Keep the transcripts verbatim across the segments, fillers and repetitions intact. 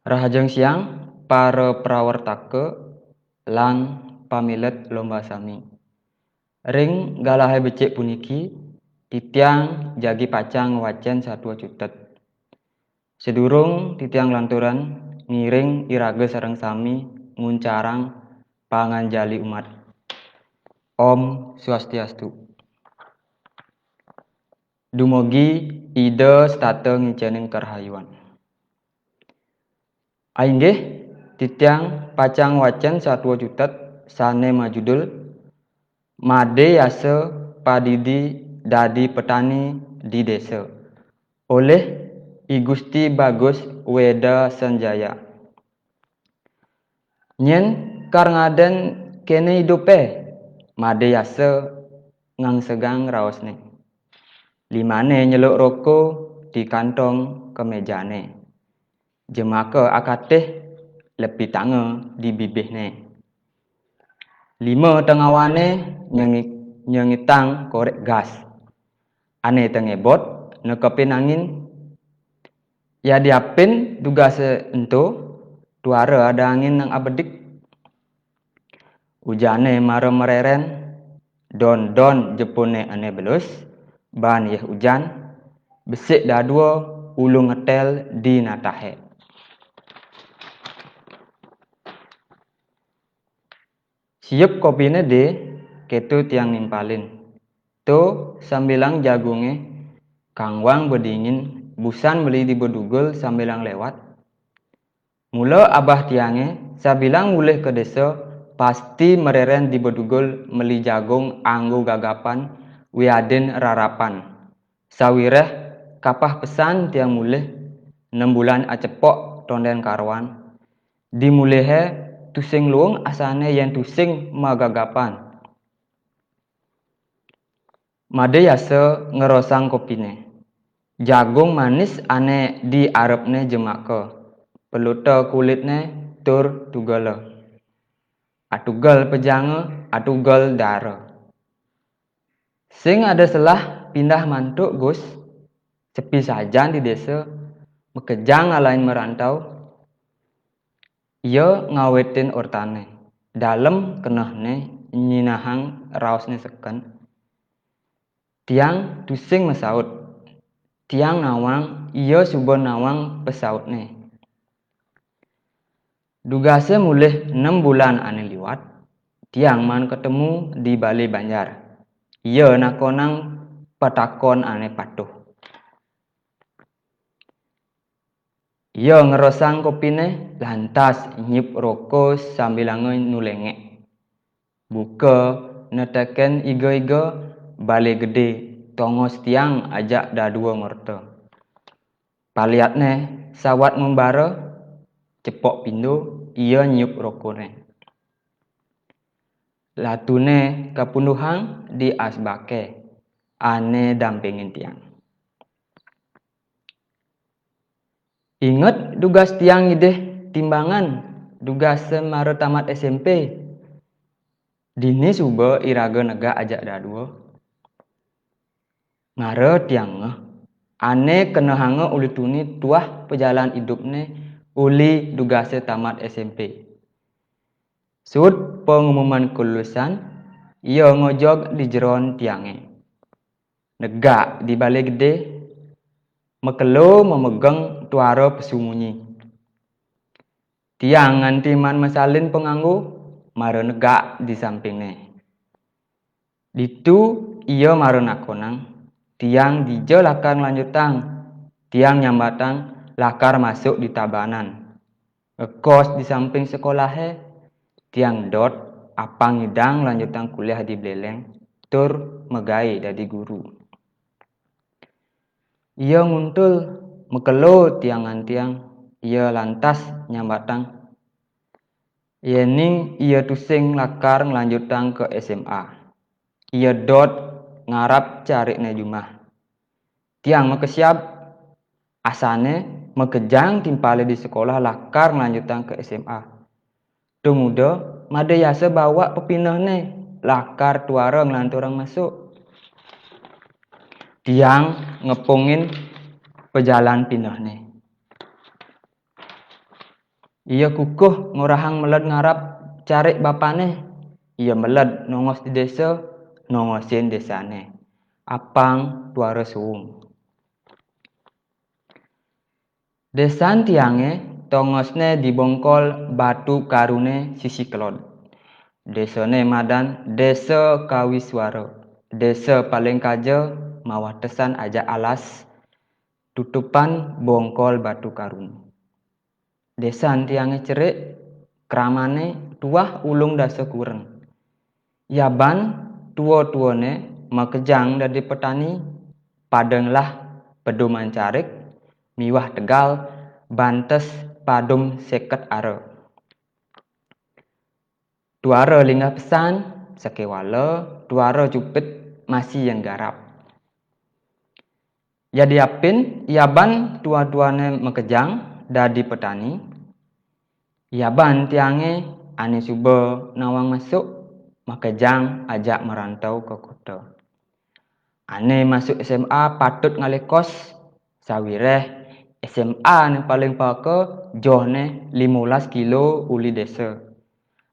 Rahajeng siang, para prawartaka lan pamilet lomba sami. Ring galahé becik puniki, titiang jagi pacang ngwacén satua cutet. Sadurung titiang lanturan, ngiring iraga sareng sami nguncarang panganjali umat. Om Swastiastu. Dumugi Ida setata ngicénin karahayuan. Ainggih, titiang pacang ngwacén satua cutet sané majudul Madé Yasa Padidi Dadi Petani di Désa, olih I Gusti Bagus Weda Sanjaya. Nyén kar ngadén kéné idupé, Madé Yasa ngangsegang raosné. Limané nyeluk roko di kantong keméjané. Jemaka akatih lepitanga di bibihné. Lima tengawané nyengi-, nyengitang korék gas. Ané tengebot nekepin angin. Yadiapin dugasé ento, tuara ada angin nang abedik. Ujané mara marerén, don-don jepuné ané belus, baan yéh ujan, besik dadua ulu ngetél di natahé. Siep kopiné dé, kéto tiang nimpalin. To sambilang jagungé, kangwang bedingin, busan meli di bedugul sambilang lewat. Mula abah tiangé, sabilang mulih ka désa, pasti marerén di bedugul meli jagung anggo gagapan wiadin rarapan. Sawiréh kapah pesan tiang mulih, nem bulan acepok tondén karuan. Di mulihé tusing luung asané yén tusing magagapan. Madé Yasa ngerosang kopiné. Jagung manis ané di arepné jemaka. Peluta kulitné tur tugela. Atugel pejanga, atugel dara. Sing ada selah pindah mantuk, Gus. Sepi sajan di désa, makejang ngalahin merantau. Ia ngawitin ortané. Dalem kenehné nyinahang raosné seken. Tiang tusing masaut. Tiang nawang, ia suba nawang pasautné. Dugasé mulih nem bulan ané liwat, tiang maan katemu di balé banjar. Ia nakonang patakon ané patuh. Ia ngerosang kopiné, lantas nyiep roko sambilanga nuléngék. Buka netekén iga-iga, balé gedé, tongos tiang ajak dadua ngorta. Paliatné sawat ngumbara, cepok pindo, ia nyiep rokoné. Latuné kapunduhang di asbaké, ané dampingin tiang. Inget dugas tiang ngidih timbangan, dugasé mara tamat S M P. Dini suba iraga negak ajak dadua. Mara tiang ngeh, ané kenehanga uli tuni tuah pajalan idupné uli dugasé tamat S M P. Suud pengumuman kelulusan, ia ngojog di jeron tiangé. Negak di balé gedé, makelo mamegeng tuara pesu munyi. Tiang nganti maan masalin panganggo, mara negak di sampingné. Ditu ia mara nakonang, tiang dija lakar nglanjutang, tiang nyambatang lakar masuk di Tabanan. Ngekos di samping sekolahé, tiang dot apang ngidang nglanjutang kuliah di Bléléng, tur magaé dadi guru. Ia nguntul, makelo tiang ngantiang, ia lantas nyambatang, yéning ia tusing lakar nglanjutang ka S M A. Ia dot ngarap cariné jumah. Tiang makesiab, asané makejang timpalé di sekolah lakar nglanjutang ka S M A. Tumuda Madé Yasa bawa pepinehné lakar tuara nglanturang masuk. Tiang ngepungin pajalan pinehné. Ia kukuh ngorahang meled ngarap carik bapané. Ia meled nongos di désa, nongosin désané. Apang tuara suung. Désan tiangé tongosné di bongkol Batu Karuné sisi kelod. Désané madan Désa Kawiswara. Désa paling kaja mawatesan ajak alas, tutupan bongkol Batu Karuné. Désan tiangé cerik, kramané tuah ulung dasa kureng. Yaban tua-tuané makejang dadi petani, pada ngelah peduman carik miwah tegal bantes padum séket ara. Tuara linggah pesan, sakéwala tuara jupit masih yang garap. Jadi apin, yaban tua-tuané makejang dadi petani, yaban tiangé ané suba nawang masuk, makejang ajak merantau ka kota. Ané masuk S M A patut ngalih kos, sawiréh S M A ané paling paka johné limolas kilo uli désa.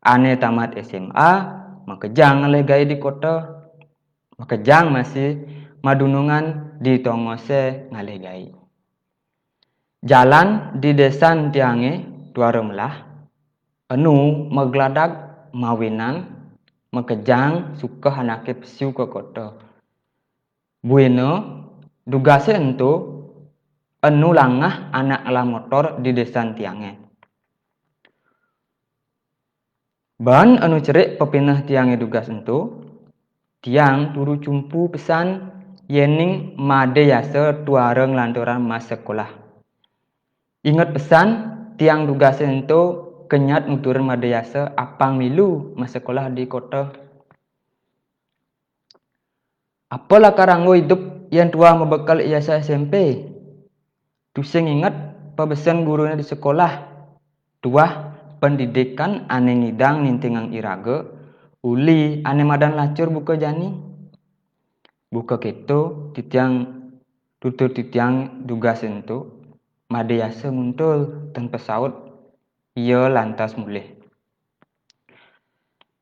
Ané tamat S M A, makejang ngalih gaé di kota. Makejang masih madunungan di tongosé ngalih gaé. Jalan di désan tiangé tuara melah, enu magladag mawinan, makejang sukeh anaké pesu ka kota. Buina, dugasé ento, enu langah anak ngelah motor di désan tiangé. Ban enu cerik pepineh tiangé dugas ento, tiang turu cumpu pesan yéning Madé Yasa tuara nglanturang masa sekolah. Inget pesan, tiang dugasé ento kenyat nuturin Madé Yasa apang milu masekolah di kota. Apa lakar anggo idup yén tuah mabekel ijazah S M P? Tusing inget pabesen guruné di sekolah, tuah pendidikan ané ngidang nintingang iraga, uli ané madan lacur buka jani. Buka kéto, titiang tutur titiang dugas ento, Madé Yasa nguntul tan pasaut, ia lantas mulih.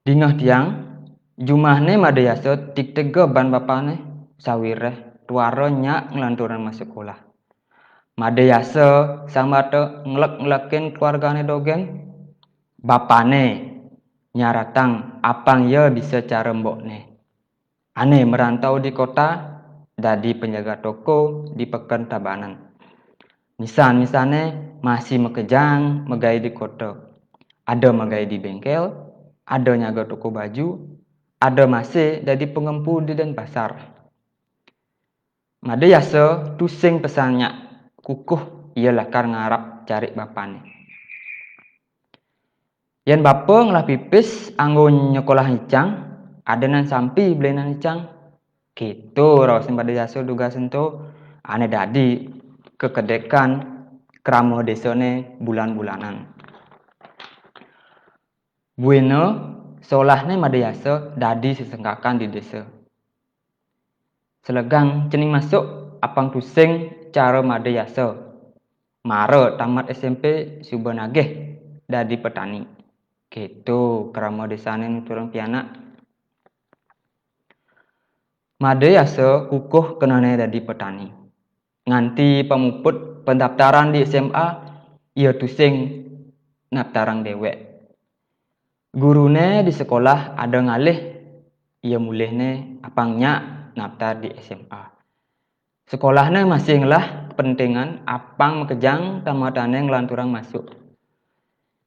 Dingeh tiang, jumahné Madé Yasa tigtiga ban bapané, sawiréh tuara nyak nglanturang masekolah. Madé Yasa sambata nglek-nglekin keluargané dogén. Bapané nyaratang apang ia bisa cara mbokné. Ané merantau di kota, dadi penjaga toko di Peken Tabanan. Misan-misané masih makejang magaé di kota. Ada magaé di béngkél, ada nyaga toko baju, ada masih dadi pengempu di Denpasar. Madé Yasa tusing pesan nyak, kukuh ia lakar ngarap carik bapané. Yén bapa ngelah pipis anggo nyekolah icang, ada nan sampi belinan icang. Kéto raosné Madé Yasa dugas ento, ané dadi kekedekan krama désané bulan-bulanan. Buina, solahné Madé Yasa dadi sesengkakan di désa. Selegang cening masuk, apang tusing cara Madé Yasa. Mara tamat S M P suba nagih dadi petani. Kéto krama désané nuturang pianak. Madé Yasa kukuh kenehné dadi petani. Nganti pamuput pendaftaran di S M A, ia tusing naftarang déwék. Guruné di sekolah ada ngalih, ia mulihné apang nyak naftar di S M A. Sekolahné masih ngelah kepentingan apang makejang tamatané nglanturang masuk.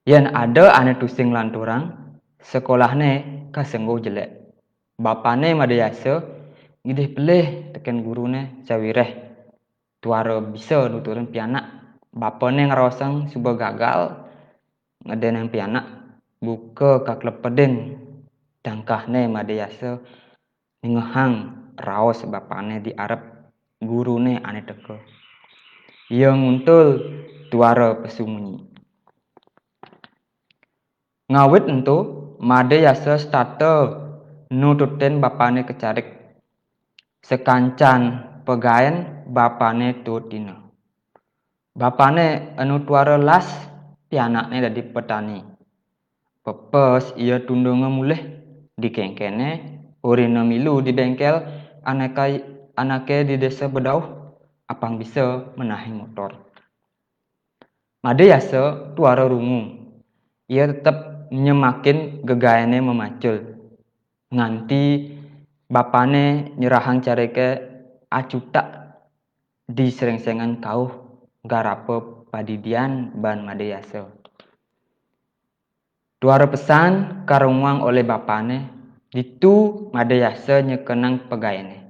Yén ada ané tusing nglanturang, sekolahné kasengguh jelék. Bapané Madé Yasa ngidih pelih tekén guruné sawiréh tuara bisa nuturin pianak. Bapané ngraosang suba gagal ngedénang pianak, buka kaklepedin tangkahné Madé Yasa ningehang raos bapané di arep guruné ané teka. Ia nguntul tuara pesu munyi. Ngawit ento, Madé Yasa setata nututin bapané kecarik. Sakancan pagaén bapané tuut dina. Bapané enu tuara las pianakné dadi petani. Pepes ia tundunga mulih, dikéngkéné, orina milu di béngkél, anaké, anaké di désa bedauh, apang bisa menahi motor. Madé Yasa tuara rungu. Ia tetep nyemakin gegaéné mamacul. Nganti bapané nyerahang cariké acutak di sréngséngan kauh garapa padidian ban Madé Yasa. Tuara pesan karunguang olih bapané, ditu Madé Yasa nyekenang pegaéné.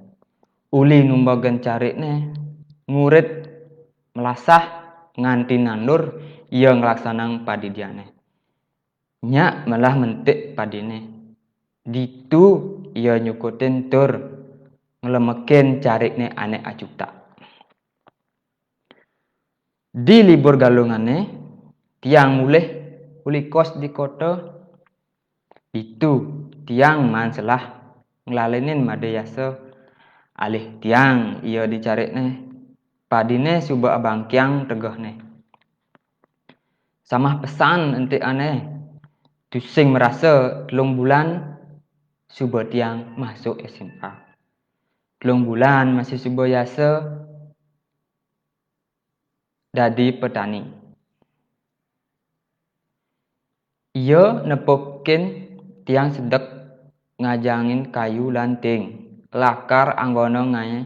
Uli numbagang carikné, murid melasah nganti nandur ia nglaksanang padidiané. Nyak melah mentik padiné. Ditu ia nyukutin tur nglemekin carikné ané acutak. Di libur Galungané, tiang mulih uli kos di kota. Ditu tiang maan selah nglalinin Madé Yasa alih tiang ia di carikné. Padiné suba abangkiang tegehné. Samah pesan entikané, tusing marasa telung bulan suba tiang masuk S M A. Telung bulan masih suba Yasa dadi petani. Ia nepukin tiang sedek ngajangin kayu lan ting, lakar anggona ngaé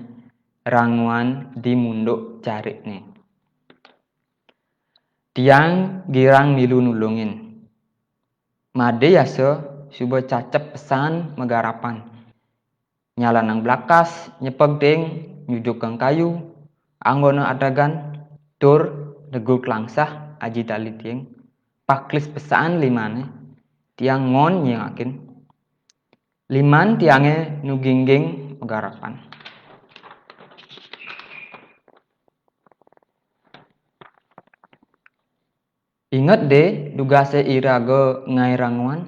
ranguan di munduk carikné. Tiang girang milu nulungin. Madé Yasa suba cacep pesan magarapan. Nyalanang blakas, nyepeg ting, nyujukang kayu, anggona adagan, tur negul klangsah aji tali ting, paklis pesan limané, tiang ngon nyingakin. Liman tiangé nu gingging magarapan. Inget dé dugasé iraga ngaé ranguan?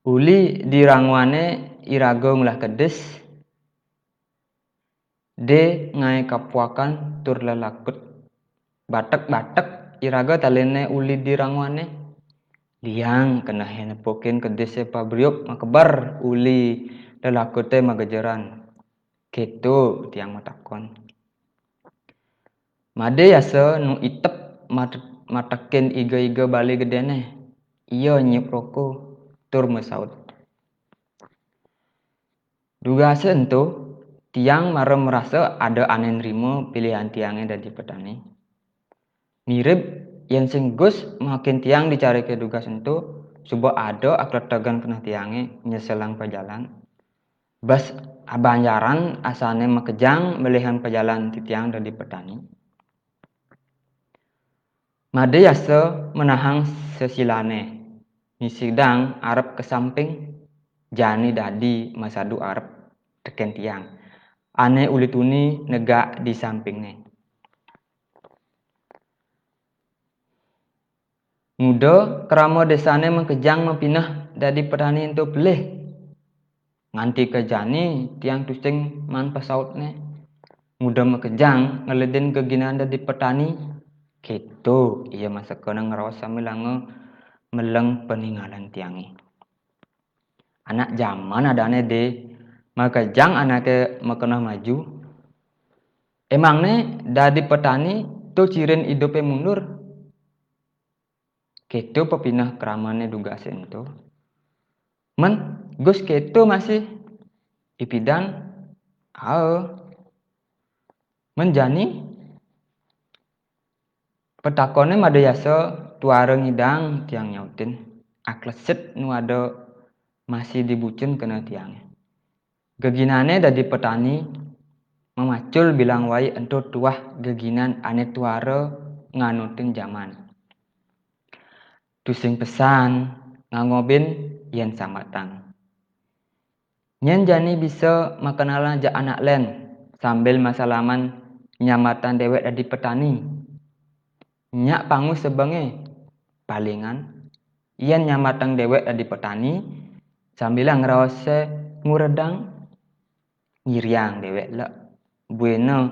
Uli di ranguané iraga ngolah kedis, dé ngaé kapuakan tur lelakut. Batek-batek iraga taliné uli di ranguané. Liang kenehé nepukin kedisé pabriuk makeber uli lelakuté magejeran. Kéto tiang matakon. Madé Yasa nu itep mate-, matekin iga-iga balé gedéné. Ia nyiup roko tur masaut. Dugasé ento, tiang mara marasa ada ané nrima pilihan tiangé dadi petani. Mirib yén sing Gus makin tiang di cariké dugas ento, suba ada akletegan keneh tiangé nyeselang pajalan. Bes abanjaran asané makejang melihan pajalan titiang dadi petani. Madé Yasa menahang sesilané, misidang arep ka samping, jani dadi masadu arep tekén tiang, ané uli tuni negak di sampingné. Nguda krama désané makejang mapineh dadi petani ento pelih. Nganti ka jani tiang tusing maan pasautné. Nguda makejang ngeledin geginan dadi petani. Kéto ia masekana ngraos sambilanga meleng paningalan tiangé. Anak jaman adané dé, makejang anaké makeneh maju. Emangné dadi petani to cirin idupé mundur? Kéto pepineh kramané dugasé ento. Men, Gus kéto masih. Ipidan, aa. Men jani, petakoné Madé Yasa tuara ngidang tiang nyautin. Aklesit nu ada masih dibucin keneh tiangé. Geginané dadi petani, mamacul bilang wai ento tuah geginan ané tuara nganutin jaman. Tusing pesan ngangobin yén sambatang. Nyén jani bisa makenalan jak anak lén sambil masalaman nyambatang déwék dadi petani. Nyak pangus sebengé, palingan yén nyambatang déwék dadi petani, sambilang ngraosé nguredang, ngiriang déwék lek. Buéna,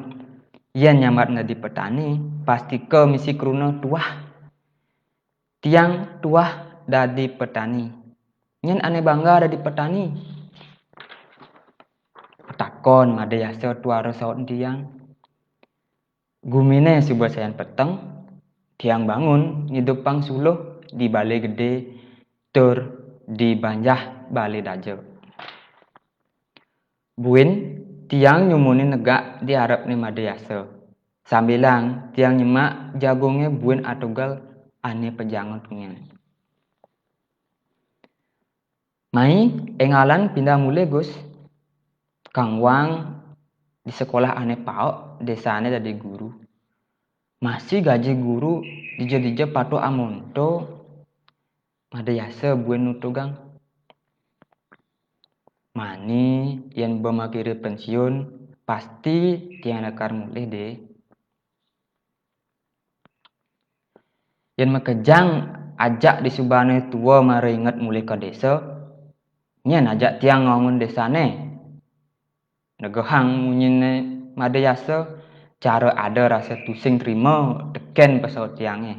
yén nyambat dadi petani, pastika misi kruna tuah. Tiang tuah dadi petani. Nyén ané bangga dadi petani? Patakon Madé Yasa tuara saut tiang. Guminé suba sayan peteng, tiang bangun ngidupang suluh di balé gedé tur di banjah balé daja. Buin tiang nyumunin negak di arepné Madé Yasa. Sambilang tiang nyemak jagungé buin atugel ané pajanget nyén. Mai énggalan pindah mulih, Gus. Kangguang di sekolah ané paok, désané dadi guru. Masih gaji guru dija-dija patuh amonto, Madé Yasa buin nutugang. Mani yén ba makiré pensiun, pasti tiang lakar mulih dé. Yén makejang ajak disubané tua mara inget mulih ka désa, nyén ajak tiang ngwangun désané. Negehang munyiné Madé Yasa, cara ada rasa tusing trima tekén pasaut tiangé.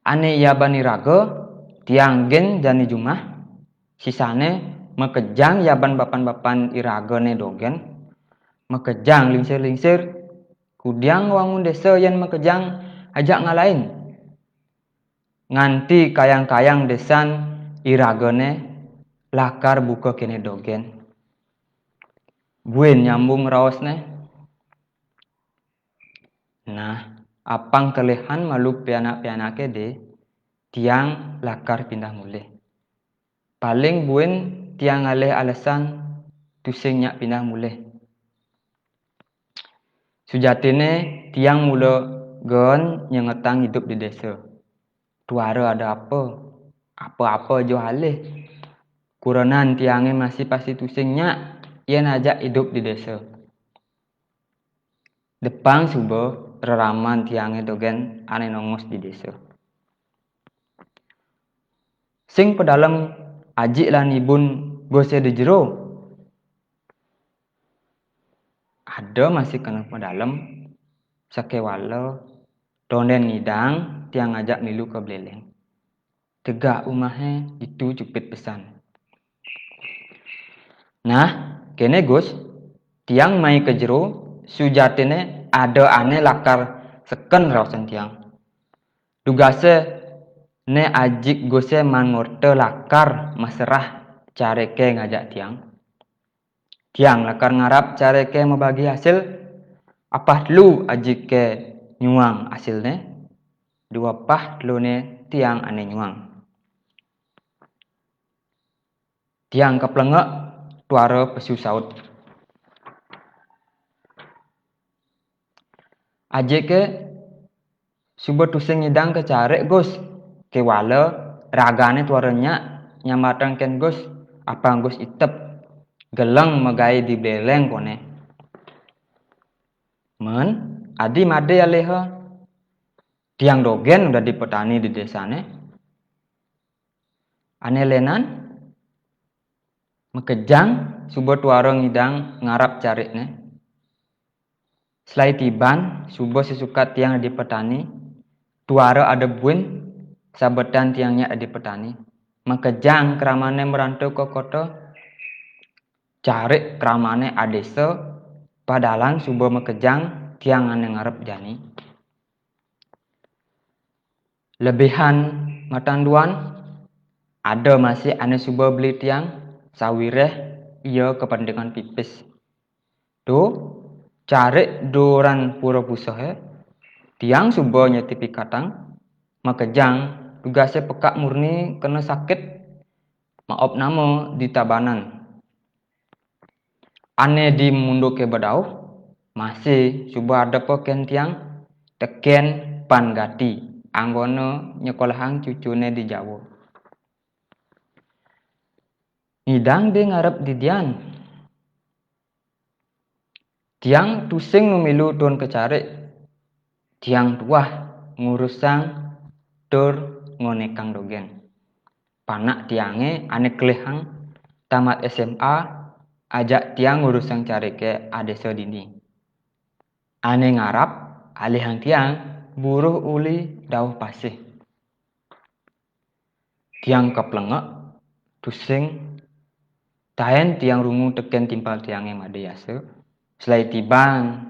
Ané yaban iraga, tiang gén jani jumah, sisané makejang yaban bapan-bapan iragané dogén, makejang lingsir-lingsir, kudiang ngwangun désa yén makejang ajak ngalain. Nganti kayang-kayang désan iragané lakar buka kéné dogén. Buin nyambung raosné. Nah, apang kelihan malu pianak-pianaké dé, tiang lakar pindah mulih. Paling buin tiang ngalih alesan tusing nyak pindah mulih. Sujatiné tiang mula gén nyengetang idup di désa. Tuara ada apa? Apa-apa jo alih. Kurenan tiangé masih pasti tusing nyak yén ajak idup di désa. Depang suba reraman tiangé dogén ané nongos di désa. Sing padalem ajik lan ibun Gosé di jero. Ada masih kena padalem, sakéwala tondén ngidang tiang ajak milu ka Bléléng. Tegak umahé ditu jupit pesan. Nah, kéné Gus, tiang mai ka jero, sujatiné ada ané lakar seken raosan tiang. Dugasé né ajik Gusé maan murta lakar maserah cariké ngajak tiang. Tiang lakar ngarap cariké mabagi hasil, apah telu ajiké nyuang hasilné, dua pah teluné tiang ané nyuang. Tiang kaplengek tuara pesu saut. Ajiké suba tusing ngidang ka carik, Gus. Kéwala ragané tuara nyak nyambatang kén Gus, apang Gus itep. Geleng magaé di Bléléng koné. Mén, adi Madé aliha. Tiang dogén dadi petani di désané. Ané lénan, makejang suba tuara ngidang ngarap carikné. Selai tiban, suba sasukat tiang dadi petani, tuara ada buin, sabetan tiang nyak dadi petani. Makejang kramané merantau ka kota, carik kramané adésa, padalan suba makejang tiang ané ngarep jani. Lebihan matanduan, ada masih ané suba beli tiang, sawiréh ia kapentingan pipis. Tu, carik duuran pura pusohé, tiang suba nyeti pikatang, makejang dugasé pekak murni kena sakit, maop nama di Tabanan. Ané di munduké badauh, masih suba ada pa kén tiang, tekén pan gati, anggona nyekolahang cucuné di Jawa. Ngidang dé ngarep didian. Tiang tusing mamilu tuun ka carik. Tiang tuah ngurusang tur ngonékang dogén. Panak tiangé ané kelihang tamat S M A ajak tiang ngurusang cariké adésa dini. Ané ngarap alihang tiang buruh uli dauh pasih. Tiang kaplengek, tusing, taén tiang rungu tekén timpal tiangé madé yasa. Selai tiban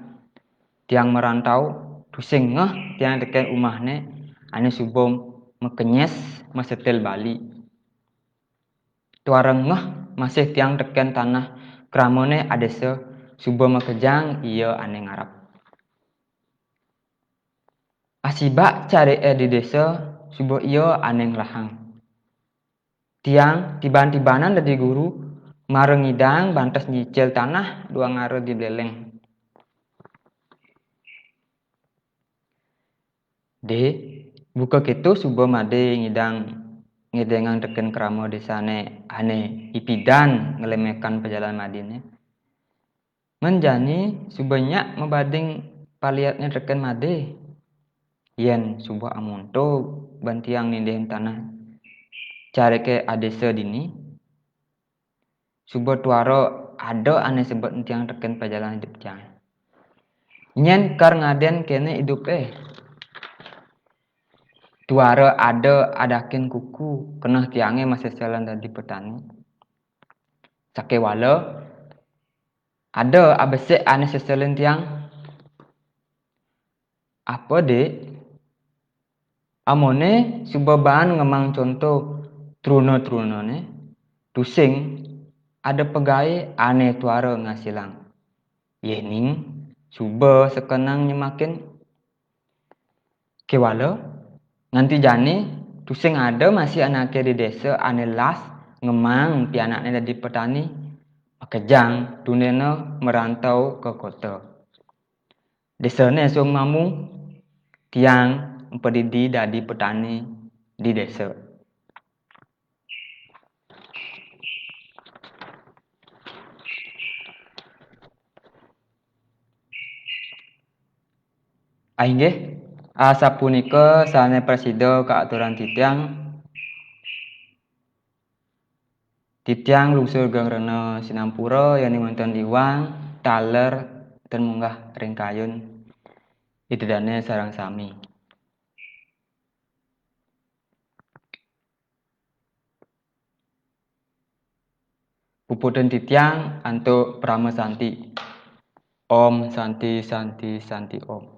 tiang merantau, tusing ngeh tiang tekén umahné ané suba makenyés masetil Bali. Tuara ngeh masih tiang tekén tanah kramané adésa suba makejang ia ané ngarap. Asibak cariké di désa suba ia ané nglahang. Tiang tiban-tibanan dadi guru, mara ngidang bantes nyicil tanah duang ngara di Bléléng. Dé, buka kéto suba madé ngidang ngedéngang tekén krama désané ané ipidan nglemekan pajalan madéné. Men jani suba nyak mabading paliatné tekén madé. Yén suba amonto ban tiang nindihin tanah cariké adésa dini, suba tuara ada ané sebet tiang tekén pajalan idup tiang. Nyén kar ngadén kéné idupé. Tuara ada adakin kuku keneh tiangé masih seselan dadi petani. Sakéwala ada abesik ané seselin tiang. Apa, Dik? Amoné suba baan ngemang conto truna-trunané, tusing ada pegaé ané tuara ngasilang. Yéning suba sekenang nyemakin. Kéwala, nganti jani tusing ada masih anaké di désa ané las ngemang pianakné dadi petani, makejang tundéna merantau ka kota. Désané suang mamung, tiang mpadidi dadi petani di désa. Ah, inggih, asapunika sané prasida kaaturan titiang. Titiang lungsur geng rena sinampura, yéning wénten iwang, taler, ten munggah ring kayun. Ida dané sareng sami. Puputun titiang antuk Parama Santi. Om Santi, Santi, Santi Om.